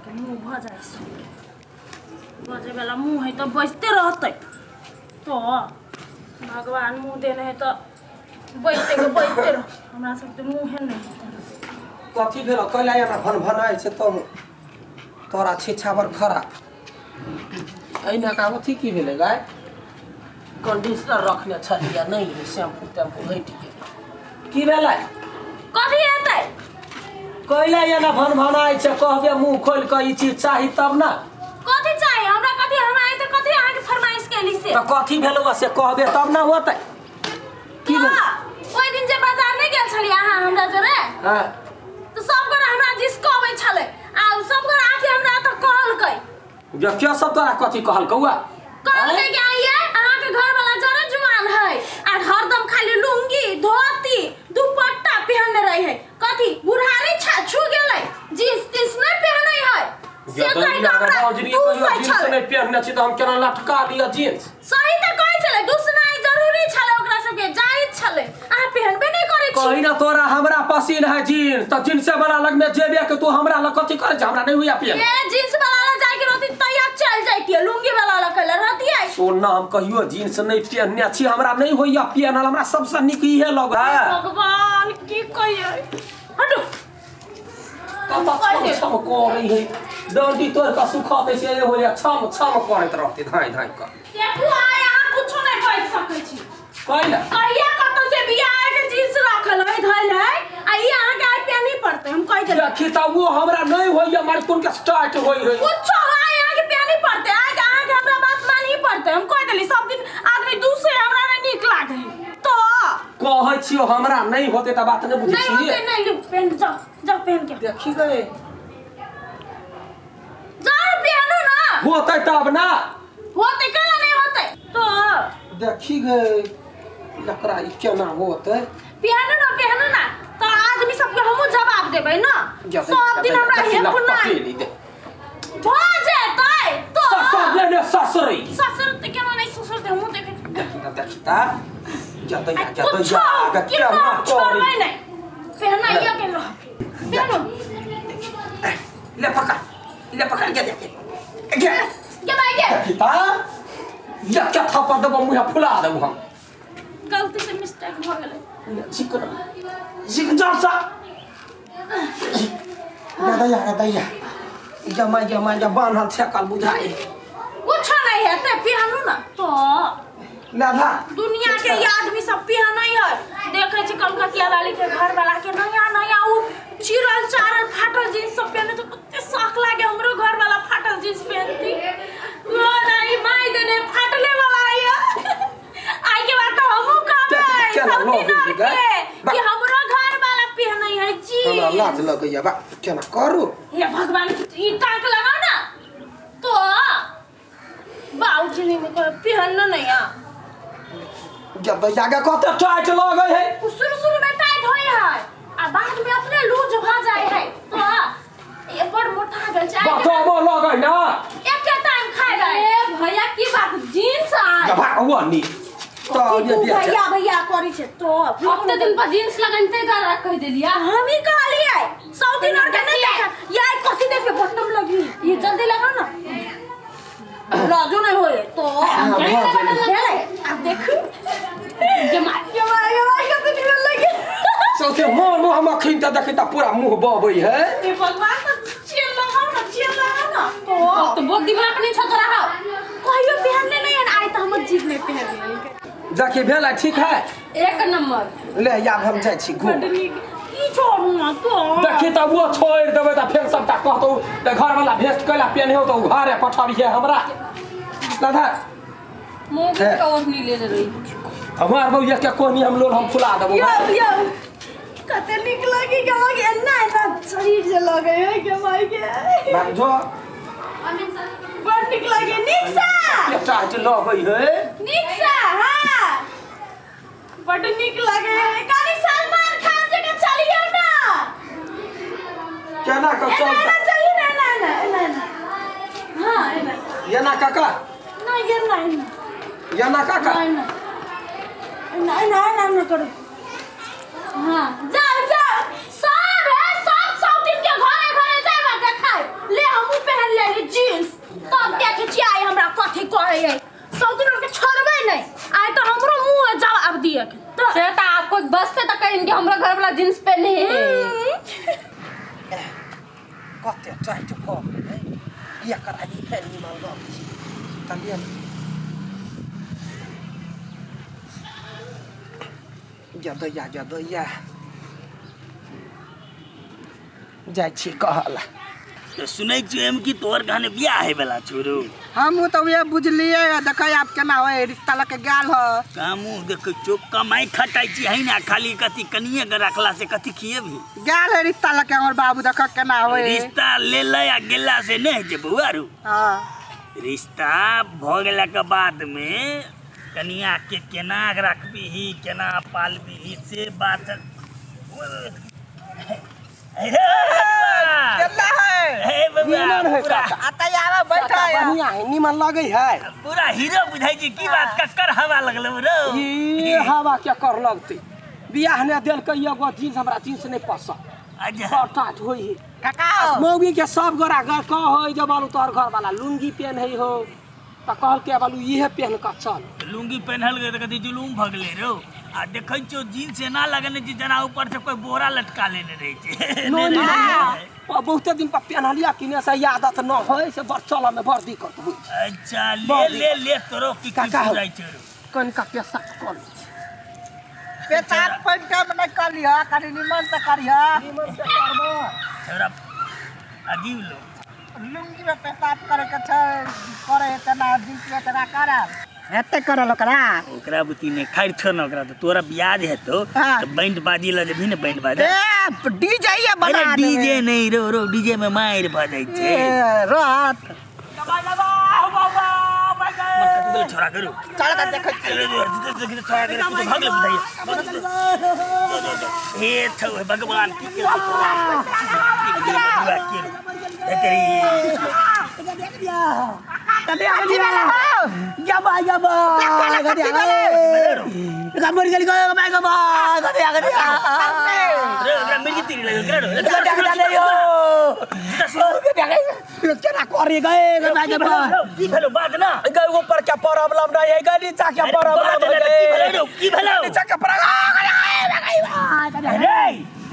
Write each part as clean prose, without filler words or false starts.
के मुँह भऽ जाइ छै बजैवला मुँह है तऽ बजिते रहतै तो भगवान मुँह देने है तऽ बजिते के बजिते रह हमरा सबके मुँहे नहि है। कथी भेल कैला एना भन भनाइ छै तब तोरा छिछा बड़ खराब एहिना का अथी की भेलै गाय कंडीशनर रखने छलियै नहि है शैम्पू तैम्पू हटि गेल की भेलै कथी हेतै कैला एना भन भनाइ छै कहबे मुँह खोलि कऽ ई चीज चाही तब ने कथी चाही हमरा कथी हम आइ तऽ कथी अहाँके फरमाइश केली से तऽ कथी भेलौ से कहबे तब ने होतै की भेल ओहि दिन जे बाजार नहि गेल छलियै अहाँ हमरा जोरे हाँ तऽ सब गोरा हमरा जिस कहबै छलै आ उ सब गोरा आके हमरा तऽ कहलकै जब के सब तोरा कथी कहलकौ आ कहलकै कि आइए अहाँके घर वाला जरे जुआन है आ हरदम खाली लुंगी धोती दुपट्टा पहनने रहे है कथी बुढ़ारी छा छू गेलै जींस तींस नहि पहनै है से कहि कऽ हमरा दूसै जींस छलै नहि पहनने छी तऽ हम केना लटका लिअ जींस सही तऽ कहै छलै दूसनाइ जरूरी छलै ओकरा सबके जायज छलै अहाँ पहनबे नहि करै छी कही ना तोरा हमरा पसीन है जींस तऽ जींसे वाला लग में जेबे के तू हमरा लग कथी करै छै हमरा नहीं हुआ पहन ए जींस वाला लग जाके रहती तैया चल जैतियै लुंगी वाला लग कैला रहतियै सुन ना हम कहियो जींस नहीं पहनने छी हमरा नहीं होइया पहनल हमरा सबसे नीक इहे लग है भगवान की कहियै हटू कतऽ छम छम करै है डंडी तोड़ कऽ सुखतै से होइया छम छम करैत रहतै धाँइ धाँइ कऽ देखू आइ अहाँ कुछो नहि कहि सकै छी कैला कहिया कतौ से बियाह के जींस रखल है धइल है आ ई अहाँके आइ पेनही पड़तै हम कहि देली देखी तऽ वो हमरा नहीं होइया मारे तुन के स्टार्ट होइ है कुछो आइ अहाँके पेनही पड़तै आइ अहाँके हमरा बात मानही पड़तै हम कहि देली सब दिन आदमी दूसरे हमरा नहि नीक लागै तो कहै छियो हमरा नहीं होते तऽ बात नहीं बुझै नहीं छी होतै नहीं लिउ पेन जाओ जाओ पेन के देखी गए जाओ पेनू ना होते तब ना होतै केना नहीं होतै तो देखी गए एकरा ई केना होते पेनू ना पेनू ना तो आदमी सबके हमहूँ जवाब देबै ना सब दिन हमरा हेप नहीं भऽ जेतै तो ससुर ने ससुर ससुर तऽ केना नहि ससुर तऽ हमहूँ देखै छी। देखी ना देखी ता जतैया आ जतैया कुछो के केना केना छोड़बै करी नहि पहनाइए के रह पेनू ले पकड़ ले पकड़ के देख के के भाई के देखी ता या क्या थप्पड़ देबो मुँह फुला देबो हम गलती से मिस्टेक भऽ गेलै चिकन चिकन जलसा दैया दैया जमा जमा जमा बान्हल छेकल बुझाइ कुछो नहीं है ते पिहनु ना तो लाधा दुनिया के ये आदमी सब पिहनै है देखै छी कलकतिया वाली के घर वाला के नया नया उ चिरल चारल फाटल जींस सब पहने तो कते शौक लागे हमरो घर वाला फाटल जींस पहनती ओ नहीं माई देने फाटले वाला है आई के बाद तो हमहू कहबै केना सब लऽ दिन गेली के गै? कि हमरो घर वाला पहनै है जी हमरा लाज लगैया बा केना करू हे भगवान ई टांक लगाओ ना तो बाबूजी नहीं में पहनना नहीं आ जब जाके कते टाइट लगै है उ शुरू शुरू में टाइट होय है आ बाद में अपने लूज भ जाय है तो ये बड़ मोटा गेल छै बतबो लगै ना एके टाइम खाय गए ए भैया की बात जींस आय जब वो नी तो ये तू दिया भैया भैया करै छै तो हफ्ते दिन पर जींस लगनते दादा कह देलिया हम ही कहलियै सौ दिन और के नहीं देखा यार कथी देखे बटम लगी ये जल्दी लगाओ ना लाजो नहीं होए तो भेलै आब देखू जमा जमा जमा कते निमन लगे सौसे मोर मुँह हम अखन तऽ देखै तऽ पूरा मुँह बबै है हे भगवान तो चेल लगाओ ना चेल लगाओ ना तो तो बहुत दिमाग नहीं छो तोरा हौ कहियो पहनले नहीं है आइ तऽ हमर जीभ नहीं पहन लेलकै देखी भेल है ठीक है एक नंबर ले आब हम जाइ छी घूम बड नीक की छोड़ू ना तो देखी तऽ वो छोड़ि देबै तऽ फेर सबटा कहतौ तऽ घरवला भेस्ट कैला पेनहो तऽ ओ घरे पठबिहे हमरा दादा मुंह है। के ओढ़नी ले रही हमार बउआ के कोनी हम लोल हम फुला देबो यो यो कते नीक लगी के माय एना एना शरीर जे लगे है के माय के भाग जो बड़ नीक लगे नीक से के टाइट लगै है नीक से हां बड़ नीक लगे है काली सलमान खान जकाँ चलियौ ना केना कऽ एना चलता एना चलियौ ना एना एना एना एना हां एना एना काका ना एना एना एना काका एना एना एना एना एना करू हाँ जाओ जाओ सब है सब सब दिन के घरे घरे जाए बाटे खाए ले हमू गेल गदैया गदैया जाइ छी कहला। तो सुनै छियौ हम कि तोहर घने बियाह होय वाला छौ रौ। हमहूँ तऽ उएह बुझलियै। देखै आब केना होइ, रिश्ता लऽ के गेल ह। हमहूँ देखै छियौ, कमाइ खटाइ छी है ने, खाली कथी कनिये के रखला से कथी खियेबही। गेल है रिश्ता लऽ के हमर बाबू, देखऽ केना होइ। रिश्ता लेलै आ गेला से नहि होइ छै बौआ रौ। हँ। रिश्ता भऽ गेलाके बादमे कनियाके केना रखबिही, केना पालबिही, से बात। केना है? हे बबुआ। निमन है। पूरा काका। आ तऽ आबऽ बैठ। बढ़िया है, निमन लगै है। पूरा हीरो बुझाइ छै। की बात, ककर हवा लगल रौ? ई हवा के कर लगतै? बियाह ने देलकै एगो जींस, हमरा जींस नहि पसंद। अच्छा। बड़ टाट होइ है। काका। मौगी के सब गोरा घर कहै जे बालू तोहर घर वाला लुंगी पेन्है हो, तऽ कहलकै बालू इहे पेन्ह कऽ चल। लुंगी पेन्हल गेलै तऽ कथी जुलूम भऽ गेलै रौ? आ देखै छियौ, जीन्स एना लगने छै जेना ऊपर से कोई बोरा लटका लेने रहै छै। नहि नहि, नहि, बहुते दिन पर पेन्हलिया कि ने, से आदत न होइ से बड़ चलऽ में बड़ दिक्कत होइ छै। अच्छा, ले ले ले, तोरो की की काका हो। बुझाइ छै रौ? कनिका पेशाब कऽ लै छी। पेशाब पानि टाइम नहि कऽ लिहऽ, कनि निमन से करिहऽ। निमन से करबै। छौड़ा अजीब लोग। लुंगी में पेशाब करे के छै, करे तेना जींस में तेना करल हेतै, करल ओकरा। ओकरा बुती ने खैर छौ ने, ओकरा तऽ तोरा बियाह जे हेतौ हाँ। तऽ बैंड बाजी लऽ जेबही ने, बैंड बाजा? ए, डीजे ये बना अरे देबै। डीजे नहि रो रो, डीजे में मारि भऽ जाइ छै। ए, रहत। कथी भेलै छोड़ा करू? चल तऽ देखै छी। छोड़ा करू तू तऽ भऽ गेलै बुझाइया। हे छौ हे भगवान, की केलकै तोरा? की केलकै बबुआ, की हे तेरी? कथी भेलै हौ? गबा गबा। कथी भेलै? मर गेल गबा गबा गदे गदे। रे, ओकरा मिर्गी तीरी लगल केना रो? केना करे गए गबा गबा? की भेलो बात ना? गए ऊपर के प्रॉब्लम नहीं है, गए नीचा के अरे प्रॉब्लम बात है। ना, की भेलो रौ? की भेलो? नीचा के प्रॉब्लम। रे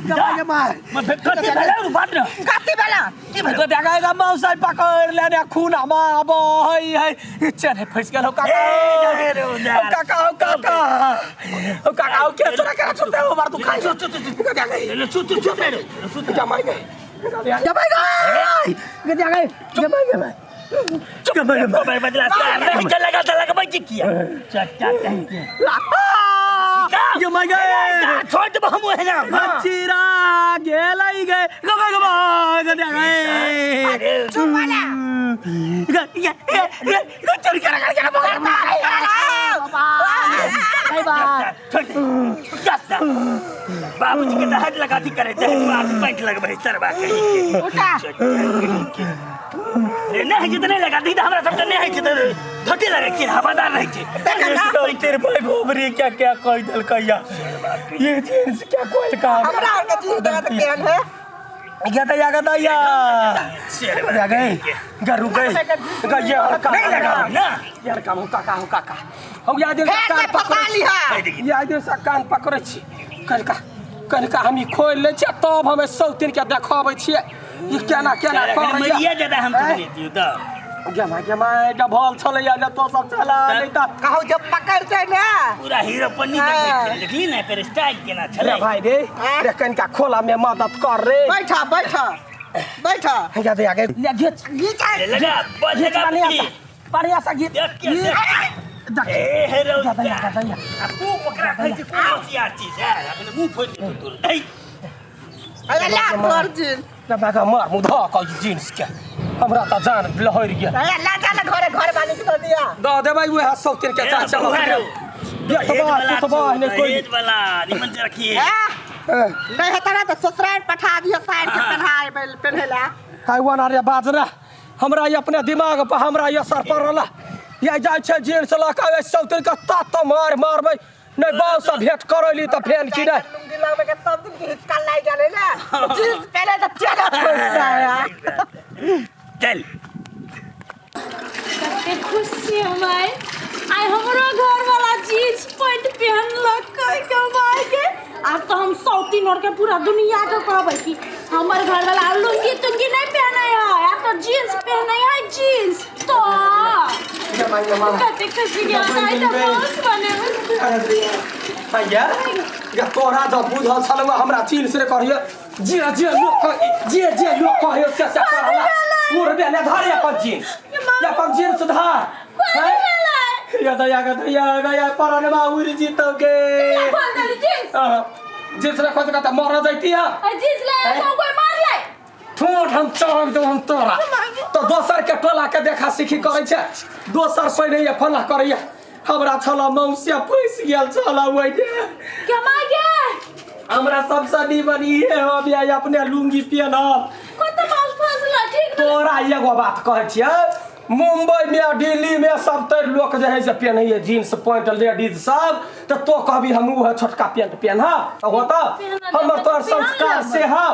गबा गबा। कथी भेलो रौ, बात ना? कथी भेलै? की भेलो? देखा मौसा पकड़ लेने, खून हमा बहै है, चल फंस गेल हो काका। ए, रे रौ, ओ काका, ओ काका, ओ काका, ओ के तोरा केना छोड़ते हो? मार तू खाइ। चुप चुप चुप। गए। चुप चुप चुप रे चुप। जमाई गए, जमाई गए, गए जमाई गए। चुप गए, बदला नहीं चलेगा तो लगबै छी किया चच्चा कहीं के जमाई गए। छोड़ देबो हम ओहिना। बच्चीरा गेलै गए गबा गबा गए गए। अरे चुप वाला। चोरी करा करा छोड़ दे जा बाबूजी के दहेज लगा दी करे, दहेज में आदमी पैंट लगबै सरबा कहीं के। उठा। रे नहीं छै तऽ नहि लगा दी, तऽ हमरा सबके नहि होइ छै तऽ धोती लगै छै, हवादार रहै छै। तेरे भाई भोबरी क्या क्या कह देलकै या ये जींस क्या कोई का? हमरा आरके जींस देखा तऽ केहन है। गदैया गदैया शेरवा। गए गरु गए गए ये हल्का नहीं लगा ना। यार काम हो काका, हो काका, हो या दिन फेर कान से फंसा पकड़ै लिहा। या दिन से कान पकड़ै छी। कनिका कनिका हम ई खोलि लै छियै, तब हम सौतिन के देखबै छियै ई केना केना करैया। मरिया ज्यादा हम सुन लेतियौ तऽ गेमा गेमा डभल छलैया जे तो सब चला नहीं तऽ कहू जब पकड़तै ने। पूरा हीरो पन्नी देखै छै, देखली ने एकर स्टाइल केना रे छलै? भाई रे। हाँ? रे कनिका खोला में मदद कर रे। बैठा बैठा बैठा। गया दे आगे ले घीच। घीचा। ले लगा बस लगा। बढ़िया सा, बढ़िया सा घीच। देख के देख। देख। ए हे रौ। गदैया गदैया। आ तू ओकरा कहै छै कोन होशियार चीज है, अपने मुंह फोड़ि देतौ तोर। ऐ अरे ला तोर जींस। दबा कऽ मार मुँह धऽ कऽ ई जींस के, हमरा तऽ जान लहरि गेल। अरे ला जा ले घरे, घर बानी के दऽ दिया। दऽ देबै उएह सौतिन के चाचा। बौआ रौ। देखबा पुतबा नहि कोइ। दहेज वाला निमन से रखिए। हैं? नहीं हेतै ने तऽ ससुरारि पठा दियौ साइर के पेन्हाय पेन्है ला। हाय वन अरे बाजरा, हमरा ई अपने दिमाग पर हमरा ई असर पड़ल। ये जाइ छै जींस लऽ कऽ सौतिन के तत मार मारबै नहि बाउ से भेंट करैली तऽ फेन की नहि। लुंगी लगबै के सब दिन के हिचका लागि गेलै ने, जींस पहले तऽ चेहरा फुसि जाय। चल। कते खुश छी हम आइ। आइ हमरो घरवाला जीन्स पैंट पहनलकै कमाइ के। आब तऽ हम सौतीन और के पूरा दुनिया के कहबै कि हमर घरवाला लुंगी तुंगी नहीं पहनै है, आब तऽ जीन्स पहनै है, जीन्स। तो जमाई कते खुशी के आई त बहुत बने। भैया या तोरा जब बुझल छलौ हमरा चीन से करियो, जे जे लोक जे जे लोक कहियो से से करला मुरबे ने धरे अपन जीन्स, अपन जीन्स धर। या दया के दया गया परनवा उड़ जीतौ के। खोल देली जींस। जीन्स रे खोज के मर जैती है। जींस ले तो कोई मार ले। ठोठ हम चढ़ दो हम तोरा। तो दोसर के टोला के देखा सीखी करै छै, दोसर पहिने फला करैया। हमरा छला मौसिया फंसि गेल छला ओहिने। के माय गे? हमरा सबसँ नीमन इहे हो बिया अपने लुंगी पेनब। कत माउस फंसला ठीक। तोरा एगो बात कहै छियै, मुंबई में दिल्ली में सब तर लोक जे है से पेनैये जीन्स पैंट लेडीज सब, तऽ तो कहबी हम उहे छोटका पेंट पेनहब तऽ होतौ? हमर तोहर संस्कार से हौ।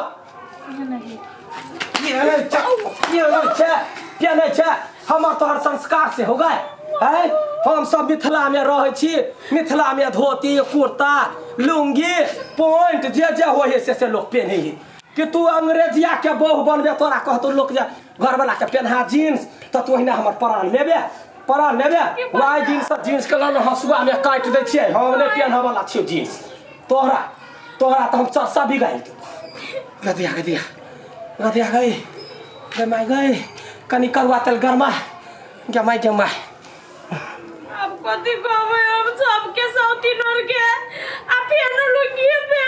पेनै छै हमर तोहर संस्कार से हो गए है। हम सब मिथिला में रहै छी, मिथिला में धोती कुर्ता लुंगी पैंट जे जे होइ है से लोक पेन्है है। कि तू अंग्रेजिया के बहु बनबे, तोरा कहतो लोक जे घरवाला के पेन्हा जीन्स, तऽ तू ओहिना हमर प्राण लेबे, प्राण लेबे। वाइ दिन से जीन्स के लऽ हँसुआ में काटि दै छियै, हम नहि पेन्हऽ वाला छियौ जीन्स। तोहरा तोहरा तऽ हम चरसा बिगाड़ि देबौ। गदिया गदिया गदिया गई गे माय गई, कनि करुआ तेल गरमा गे माय गे माय। अब कथी कहबै हम सबके सौतीन और के आ फेर लुंगी पे।